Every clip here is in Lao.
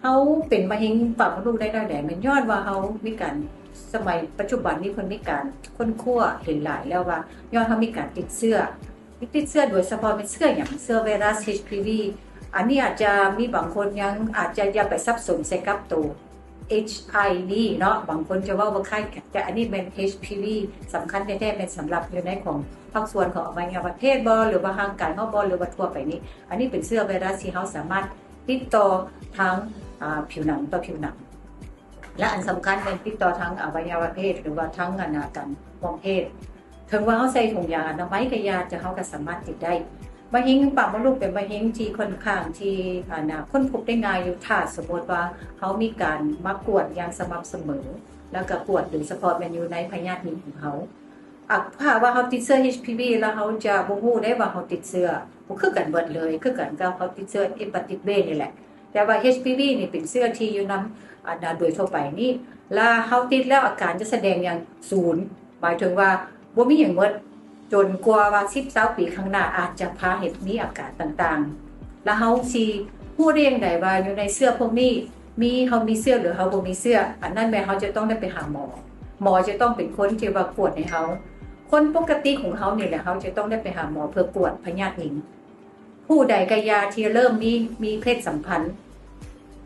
ເຮົາເປັນມະເຮັງປາກມົດລູກໄດ້ແນວໃດ? ແມ່ນຍ້ອນວ່າເຮົາມີການ, ສະໄໝປັດຈຸບັນນີ້ເພິ່ນມີການຄົ້ນຄວ້າເຫັນຫຼາຍແລ້ວວ່າ ຍ້ອນເຮົາມີການຕິດເຊື້ອ, ຕິດເຊື້ອໂດຍສະເພາະແມ່ນເຊື້ອຫຍັງ? ເຊື້ອໄວຣັສ ເອດ ພີ ອັນນີ້ອາດຈະມີບາງຄົນຍັງອາດຈະຢ່າໄປສັບສົນໃສ່ກັບໂຕ ເອດ ເນາະ, ບາງຄົນຈະເວົ້າວ່າຄ້າຍກັນ, ແຕ່ອັນນີ້ແມ່ນ ເອດ ພີ ສຳຄັນແທ້ໆ ແມ່ນສຳລັບຢູ່ໃນຂອງພາກສ່ວນຂອງອະໄວຍະວະເພດບໍ ຫຼືວ່າຮ່າງກາຍເຮົາບໍ ຫຼືວ່າທົ່ວໄປນີ້. ອັນນີ້ເປັນເຊື້ອໄວຣັສທີ່ເຮົາສາມາດຕິດຕໍ່ທາງ, ອາ, ຜິວໜັງຕໍ່ຜິວໜັງ ແລະ ອັນສຳຄັນແມ່ນຕິດຕໍ່ທາງອະໄວຍະວະເພດ ຫຼືວ່າທາງ, ອັນນ່າ, ການຮ່ວມເພດ. ເຖິງວ່າເຮົາໃສ່ຖົງຢາງອະນາໄມກະຢ່າ, ແຕ່ເຮົາກະສາມາດຕິດໄດ້. ມະເຮັງປາກມົດລູກເປັນມະເຮັງທີ່ຂ້ອນຂ້າງທີ່, ອັນນ່າ, ຄົ້ນພົບໄດ້ງ່າຍຢູ່ ຖ້າສົມມຸດວ່າເຮົາມີການມາກວດຢ່າງສະໝ່ຳສະເໝີ ແລ້ວກະກວດໂດຍສະເພາະແມ່ນຢູ່ໃນພະຍາດຍິງຂອງເຮົາ. ອາ, ຖ້າວ່າເຮົາຕິດເຊື້ອ ເອດ ພີ ແລ້ວເຮົາຈະບໍ່ຮູ້ໄດ້ວ່າເຮົາຕິດເຊື້ອ, ບໍ່ຄືກັນເບິດເລີຍ, ຄືກັນກັບເຮົາຕິດເຊື້ອເຮປາຕິດ B ນີ້ແຫຼະ. ແຕ່ວ່າ ເອດ ພີ ນີ້ເປັນເຊື້ອທີ່ຢູ່ນຳ, ອັນນ່າ, ໂດຍທົ່ວໄປນີ້ ລະເຮົາຕິດແລ້ວອາການຈະສະແດງຢ່າງສູນ, ໝາຍເຖິງວ່າບໍ່ມີຫຍັງໝົດ ຈົນກວ່າວ່າສິບ ຊາວປີຂ້າງໜ້າອາດຈະພາໃຫ້ມີອາການຕ່າງໆ. ລະເຮົາຊິຮູ້ໄດ້ຢ່າງໃດວ່າຢູ່ໃນເຊື້ອພວກນີ້ມີ, ເຮົາມີເຊື້ອ ຫຼື ເຮົາບໍ່ມີເຊື້ອ? ອັນນັ້ນແມ່ນເຮົາຈະຕ້ອງໄດ້ໄປຫາໝໍ. ໝໍຈະຕ້ອງເປັນຄົນທີ່ວ່າກວດໃຫ້ເຮົາ. ຄົນປົກກະຕິຂອງເຮົານີ້ແຫຼະ ເຮົາຈະຕ້ອງໄດ້ໄປຫາໝໍເພື່ອກວດພະຍາດຍິງ. ຜູ້ໃດກະຢ່າທີ່ເລີ່ມມີ, ມີເພດສຳພັນ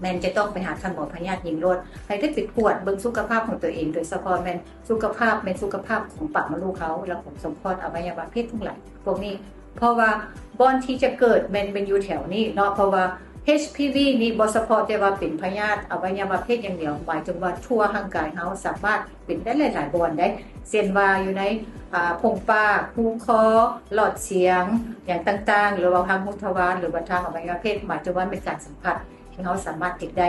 ແມ່ນຈະຕ້ອງໄປຫາທ່ານໝໍພະຍາດຍິງໂລດ, ໃຫ້ໄດ້ໄປກວດເບິ່ງສຸຂະພາບຂອງຕົວເອງ, ໂດຍສະເພາະແມ່ນສຸຂະພາບ, ແມ່ນສຸຂະພາບຂອງປາກມົດລູກເຮົາ ແລະ ຂອງສອງຂອດອະໄວຍະວະເພດທັງຫຼາຍພວກນີ້. ເພາະວ່າບ່ອນທີ່ຈະເກີດແມ່ນ, ແມ່ນຢູ່ແຖວນີ້ເນາະ, ເພາະວ່າ ເອດ ພີ ນີ້ບໍ່ສະເພາະແຕ່ວ່າເປັນພະຍາດອະໄວຍະວະເພດຢ່າງດຽວ, ໝາຍເຖິງວ່າທົ່ວຮ່າງກາຍເຮົາສາມາດ ເປັນໄດ້ຫຼາຍໆບ່ອນໃດ໋ ເຊັ່ນວ່າຢູ່ໃນ, ອາ, ຜົງປາກ, ຮູຄໍ, ຫຼອດສຽງ, ຫຍັງຕ່າງໆ ຫຼືວ່າທາງຮູທະວານ ຫຼືວ່າທາງອະໄວຍະວະເພດ, ໝາຍເຖິງວ່າເປັນການສຳຜັດທີ່ເຮົາສາມາດຕິດໄດ້.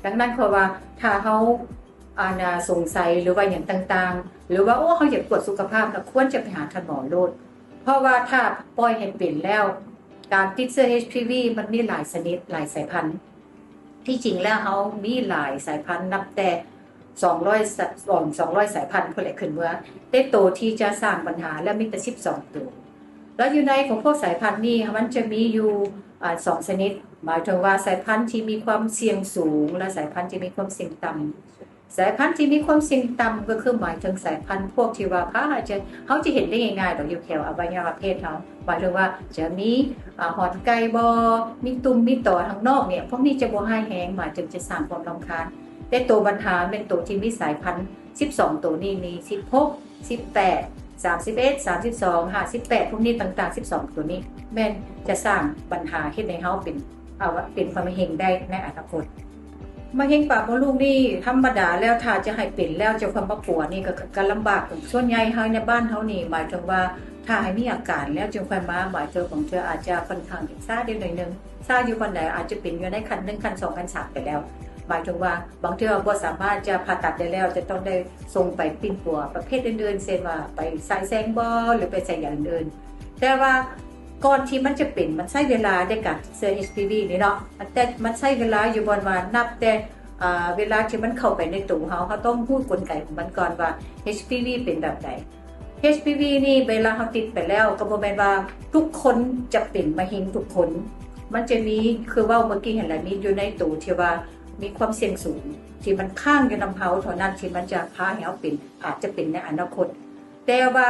ດັ່ງນັ້ນ ເພາະວ່າຖ້າເຮົາ, ອັນນ່າ, ສົງໄສ ຫຼືວ່າຫຍັງຕ່າງໆ ຫຼືວ່າ, ໂອ້, ເຮົາຢາກກວດສຸຂະພາບ ກໍຄວນຈະໄປຫາທ່ານໝໍໂລດ. ເພາະວ່າຖ້າປ່ອຍໃຫ້ເປັນແລ້ວ, ການຕິດເຊື້ອ ເອດ ພີ ມັນມີຫຼາຍຊະນິດ, ຫຼາຍສາຍພັນ. ທີ່ຈິງແລ້ວເຮົາມີຫຼາຍສາຍພັນ ນັບແຕ່ສອງຮ້ອຍສາຍ, ສອງຮ້ອຍສາຍພັນພຸ້ນແຫຼະຂຶ້ນເມືອ, ແຕ່ໂຕທີ່ຈະສ້າງບັນຫາແລ້ວມີແຕ່ສິບສອງໂຕ. ແລ້ວຢູ່ໃນຂອງພວກສາຍພັນນີ້ ມັນຈະມີຢູ່, ອາ, ສອງຊະນິດ, ໝາຍເຖິງວ່າສາຍພັນທີ່ມີຄວາມສ່ຽງສູງ ແລະ ສາຍພັນທີ່ມີຄວາມສ່ຽງຕ່ຳ. ສາຍພັນທີ່ມີຄວາມສ່ຽງຕ່ຳ ກໍຄືໝາຍເຖິງສາຍພັນພວກທີ່ວ່າພາໃຫ້ຈະ, ເຮົາຈະເຫັນໄດ້ງ່າຍໆດອກ ຢູ່ແຖວອະໄວຍະວະເພດເຮົາ, ໝາຍເຖິງວ່າຈະມີ, ອາ, ຫອນໄກ່ບໍ, ມີຕຸ່ມມີຕໍທາງນອກນີ້, ພວກນີ້ຈະບໍ່ຮ້າຍແຮງ, ໝາຍເຖິງຈະສ້າງຄວາມລຳຄານ. ແຕ່ໂຕບັນຫາແມ່ນໂຕທີ່ມີສາຍພັນສິບສອງໂຕນີ້, ມີສິບຫົກ, ສິບແປດ, ສາມສິບເອັດ, ສາມສິບສອງ, ຫ້າສິບແປດ, ພວກນີ້ຕ່າງໆ ສິບສອງໂຕນີ້ ແມ່ນຈະສ້າງບັນຫາເຮັດໃຫ້ເຮົາເປັນ, ເອົາ, ເປັນມະເຮັງໄດ້ໃນອະນາຄົດ. ມະເຮັງປາກມົດລູກນີ້ທຳມະດາແລ້ວ ຖ້າຈະໃຫ້ເປັນແລ້ວຈຶ່ງຄ່ອຍມາປົວນີ້ ກໍ, ກໍລຳບາກ. ສ່ວນໃຫຍ່ເຮົາໃນບ້ານເຮົານີ້ ໝາຍເຖິງວ່າຖ້າໃຫ້ມີອາການແລ້ວຈຶ່ງຄ່ອຍມາ, ໝາຍເຖິງບາງເທື່ອອາດຈະຂ້ອນຂ້າງຊ້າໄດ້ໜ້ອຍໜຶ່ງ, ຊ້າຢູ່ປານໃດ, ອາດຈະເປັນຢູ່ໃນຂັ້ນໜຶ່ງ, ຂັ້ນສອງ, ຂັ້ນສາມໄປແລ້ວ. ໝາຍເຖິງວ່າບາງເທື່ອບໍ່ສາມາດຈະຜ່າຕັດໄດ້ແລ້ວ, ຈະຕ້ອງໄດ້ສົ່ງໄປປິ່ນປົວປະເພດອື່ນໆ ເຊັ່ນວ່າໄປສາຍແສງບໍ ຫຼືໄປໃສ່ຢາອື່ນໆ. ແຕ່ວ່າ ກ່ອນທີ່ມັນຈະເປັນ, ມັນໃຊ້ເວລາໃນການຕິດເຊື້ອ ເອດ ພີ ນີ້ເນາະ, ມັນ, ແຕ່ມັນໃຊ້ເວລາຢູ່ບ່ອນວ່ານັບແຕ່, ເອີ, ເວລາທີ່ມັນເຂົ້າໄປໃນໂຕເຮົາ, ເຮົາຕ້ອງຮູ້ກົນໄກຂອງມັນກ່ອນວ່າ ເອດ ພີ ເປັນແບບໃດ. ເອດ ພີ ນີ້ເວລາເຮົາຕິດໄປແລ້ວ ກໍບໍ່ແມ່ນວ່າທຸກຄົນຈະເປັນມະເຮັງທຸກຄົນ. ມັນຈະມີ, ຄືເວົ້າເມື່ອກີ້ຫັ້ນແຫຼະ, ມີຢູ່ໃນໂຕທີ່ວ່າມີຄວາມສ່ຽງສູງ ທີ່ມັນຄ້າງຢູ່ນຳເຮົາເທົ່ານັ້ນ ທີ່ມັນຈະພາໃຫ້ເຮົາເປັນ, ອາດຈະເປັນໃນອະນາຄົດ. ແຕ່ວ່າ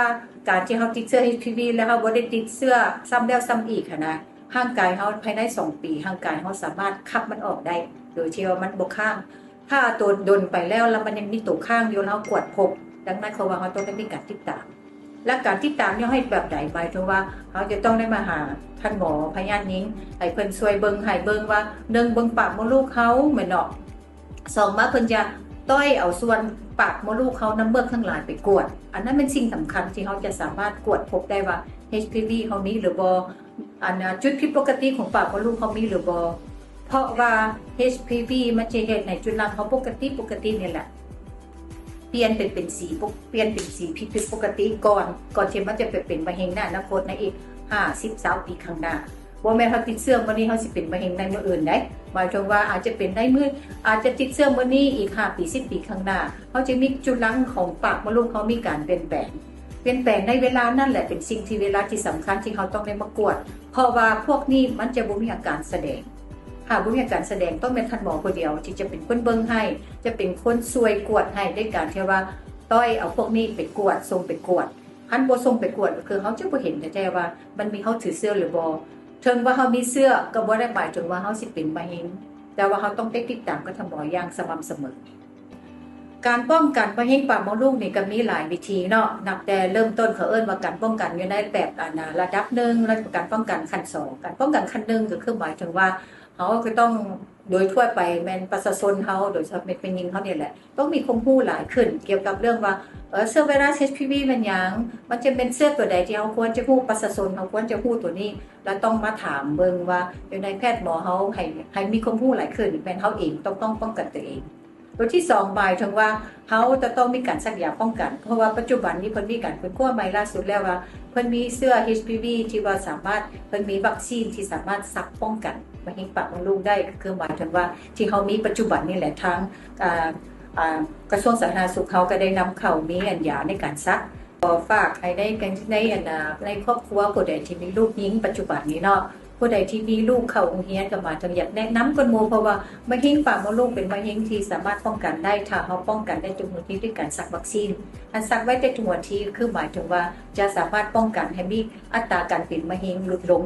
ການທີ່ເຮົາຕິດເຊື້ອ ເອດ ພີ ແລ້ວເຮົາບໍ່ໄດ້ຕິດເຊື້ອຊ້ຳແລ້ວຊ້ຳອີກຫັ້ນນະ, ຮ່າງກາຍເຮົາພາຍໃນສອງປີ ຮ່າງກາຍເຮົາສາມາດຂັບມັນອອກໄດ້ ໂດຍທີ່ວ່າມັນບໍ່ຄ້າງ. ຖ້າໂຕດົນໄປແລ້ວ ແລ້ວມັນຍັງມີໂຕຄ້າງຢູ່ ເຮົາກວດພົບ. ດັ່ງນັ້ນເຂົາວ່າເຮົາຕ້ອງໄດ້ມີການຕິດຕາມ. ແລະ ການຕິດຕາມນີ້ເຮົາເຮັດແບບໃດ? ໝາຍເຖິງວ່າເຮົາຈະຕ້ອງໄດ້ມາຫາທ່ານໝໍພະຍາດຍິງ ໃຫ້ເພິ່ນຊ່ວຍເບິ່ງ, ໃຫ້ເບິ່ງວ່າ ໜຶ່ງ ເບິ່ງປາກມົດລູກເຮົາແມ່ນເນາະ, ສອງມາເພິ່ນຈະຕ້ອຍເອົາສ່ວນປາກມົດລູກເຮົາ ນ້ຳເມືອກທັງຫຼາຍໄປກວດ. ອັນນັ້ນແມ່ນສິ່ງສຳຄັນທີ່ເຮົາຈະສາມາດກວດພົບໄດ້ວ່າ ເອດ ພີ ເຮົາມີຫຼືບໍ່, ອັນນ່າ ຈຸດຜິດປົກກະຕິຂອງປາກມົດລູກເຮົາມີຫຼືບໍ່. ເພາະວ່າ ເອດ ພີ ມັນຈະເຮັດໃຫ້ຈຸດຫຼັງເຮົາປົກກະຕິ, ປົກກະຕິນີ້ແຫຼະ ປ່ຽນເປັນ, ເປັນສີ, ປ່ຽນເປັນສີຜິດ, ຜິດປົກກະຕິກ່ອນ, ກ່ອນທີ່ມັນຈະໄປເປັນມະເຮັງໃນອະນາຄົດໃນອີກຫ້າສິບ ຊາວປີຂ້າງໜ້າ. ບໍ່ແມ່ນເຮົາຕິດເຊື້ອມື້ນີ້ ເຮົາຊິເປັນມະເຮັງໃນມື້ອື່ນໃດ໋. ໝາຍເຖິງວ່າອາດຈະເປັນໃນມື້, ອາດຈະຕິດເຊື້ອມື້ນີ້ ອີກຫ້າປີ ສິບປີຂ້າງໜ້າ ເຮົາຈະມີຈຸດຫຼັງຂອງປາກມົດລູກເຮົາມີການປ່ຽນແປງ. ປ່ຽນແປງໃນເວລານັ້ນແຫຼະ ເປັນສິ່ງທີ່ເວລາທີ່ສຳຄັນທີ່ເຮົາຕ້ອງໄດ້ມາກວດ, ເພາະວ່າພວກນີ້ມັນຈະບໍ່ມີອາການສະແດງ. ຖ້າບໍ່ມີອາການສະແດງ ຕ້ອງແມ່ນທ່ານໝໍຜູ້ດຽວທີ່ຈະເປັນຄົນເບິ່ງໃຫ້ ຈະເປັນຄົນຊ່ວຍກວດໃຫ້ ໂດຍການທີ່ວ່າຕ້ອຍເອົາພວກນີ້ໄປກວດ ສົ່ງໄປກວດ. ຄັນບໍ່ສົ່ງໄປກວດ ກໍຄືເຮົາຈະບໍ່ເຫັນແທ້ໆວ່າມັນມີ ເຮົາຖືກເຊື້ອຫຼືບໍ່. ເຖິງວ່າເຮົາມີເຊື້ອ ກໍບໍ່ໄດ້ໝາຍເຖິງວ່າເຮົາຊິເປັນມະເຮັງ, ແຕ່ວ່າເຮົາຕ້ອງໄດ້ຕິດຕາມກັບທ່ານໝໍຢ່າງສະໝ່ຳສະເໝີ. ການປ້ອງກັນມະເຮັງປາກມົດລູກນີ້ກໍມີຫຼາຍວິທີເນາະ, ນັບແຕ່ເລີ່ມຕົ້ນ ເຂົາເອີ້ນວ່າການປ້ອງກັນຢູ່ໃນແບບ ອັນ ລະດັບໜຶ່ງ ແລະ ການປ້ອງກັນຂັ້ນສອງ. ການປ້ອງກັນຂັ້ນໜຶ່ງ ກໍຄືໝາຍເຖິງວ່າ ເຮົາກໍຕ້ອງ ໂດຍທົ່ວໄປແມ່ນປະຊາຊົນເຮົາ ໂດຍສະເພາະແມ່ຍິງເຮົານີ້ແຫຼະ ຕ້ອງມີຄວາມຮູ້ຫຼາຍຂຶ້ນກ່ຽວກັບເລື່ອງວ່າ ເຊື້ອໄວຣັສ ເອັດ ໄອ ວີ ແມ່ນຫຍັງ, ມັນຈະແມ່ນເຊື້ອຕົວໃດທີ່ເຮົາຄວນຈະຮູ້, ປະຊາຊົນເຮົາຄວນຈະຮູ້ຕົວນີ້ ແລະ ຕ້ອງມາຖາມເບິ່ງວ່າຢູ່ໃນແພດໝໍເຮົາ ໃຫ້ ໃຫ້ມີຄວາມຮູ້ຫຼາຍຂຶ້ນ ແມ່ນເຮົາເອງຕ້ອງ ຕ້ອງປ້ອງກັນຕົວເອງ. ຕົວທີສອງ ໝາຍເຖິງວ່າເຮົາຈະຕ້ອງມີການສັກຢາປ້ອງກັນ ເພາະວ່າປັດຈຸບັນນີ້ເພິ່ນມີການຄົ້ນຄວ້າໃໝ່ລ່າສຸດແລ້ວວ່າ ເພິ່ນມີເຊື້ອ ເອັດ ໄອ ວີ ທີ່ວ່າສາມາດ ເພິ່ນມີວັກຊີນທີ່ສາມາດສັກປ້ອງກັນມະເຮັງປາກມົດລູກໄດ້ ກໍຄືໝາຍເຖິງວ່າທີ່ເຮົາມີປັດຈຸບັນນີ້ແຫຼະ ທາງ ອາ ອາ ກະຊວງສາທາລະນະສຸກເຮົາກໍໄດ້ນຳເຂົ້າມີອັນຢາໃນການສັກ. ຂໍຝາກໃຫ້ໃນ ໃນອັນ ໃນຄອບຄົວຜູ້ໃດທີ່ມີລູກຍິງປັດຈຸບັນນີ້ເນາະ ຜູ້ໃດທີ່ມີລູກເຂົ້າໂຮງຮຽນ ກໍໝາຍເຖິງຢາກແນະນຳກ່ອນໝູ່ ເພາະວ່າມະເຮັງປາກມົດລູກເປັນມະເຮັງທີ່ສາມາດປ້ອງກັນໄດ້ ຖ້າເຮົາປ້ອງກັນໄດ້ທຸກມື້ທີດ້ວຍການສັກວັກຊີນ. ອັນສັກໄວ້ແຕ່ທຸກມື້ທີ ຄືໝາຍເຖິງວ່າຈະສາມາດປ້ອງກັນໃຫ້ມີອັດຕາການເປັນມະເຮັງຫຼຸດລົງ.